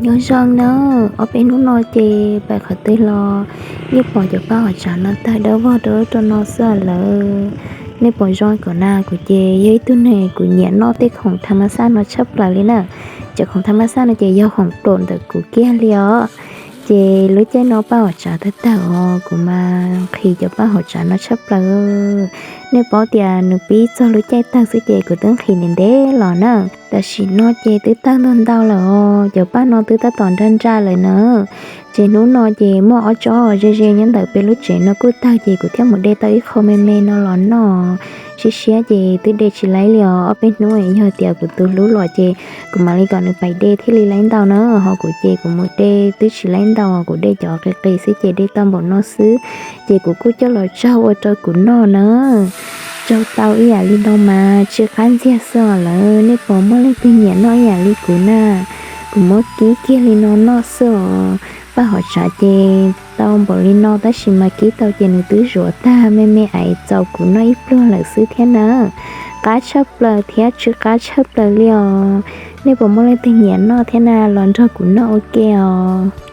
Nyob zoo nawb, ob peb hnub no ces pais qhov twg los yeej pom cov paj hauv tsav no tawg dawb vog rau ub rau no xwb lawm. Nej pom zoo kawm na, kuv ces yog ib tug neeg kuv nyiam noj tej khoom tham ma xaj no tshaj plaws li na. Cov khoom tham ma xaj no ces yog khoom pom ntawm kuv kiag li os. Ces lub caij no paj hauv tsav tawg tawg os, kuv mas nqhis cov paj hauv tsav no tshaj plaws. Nej paub tias nws pib txog lub caij tawg xwb ces kuv twb nqhis ntev ntev los na. Tam sim no ces twb tawg ntau ntau lawm os, cov paj no twb tab tom nra nra lawm na. Ces hnub no ces muaj ob tsob ze ze nyob ntawm peb lub tsev no kuj tawg ces kuv thiaj mus de tau ib qho me me no los noj. Siab siab ces twb de tsis laib li os, ob peb hnub yog tias kuv tus hlub los ces kuv mam li kom nws pais de thiaj li laib ntau na. Ho kuv ces kuv mus de twb tsis laib ntau, kuv de cov qis qis xwb ces de tau npaum no xwb. Ces kuv kuj coj los tsaug ua rau kuv noj na. Tsaug tau ib yam li no mas tsw qab ntxiag xwb lawm. Nej puas muaj leej twg nyiam noj ib yam li kuv na? Kuv muab kib kiag li no noj xwb os. Paj hauv tsav ces tau npaum li no tab sis mas kib tau ces nws twb zuav tag me me ais txaus kuv noj ib pluag lawm xwb thiab na. Qab tshaj plaws thiab tsw qab tshaj plaws li os. Nej puas muaj leej twg nyiam noj thiab na? Los nrog kuv noj ua ke os.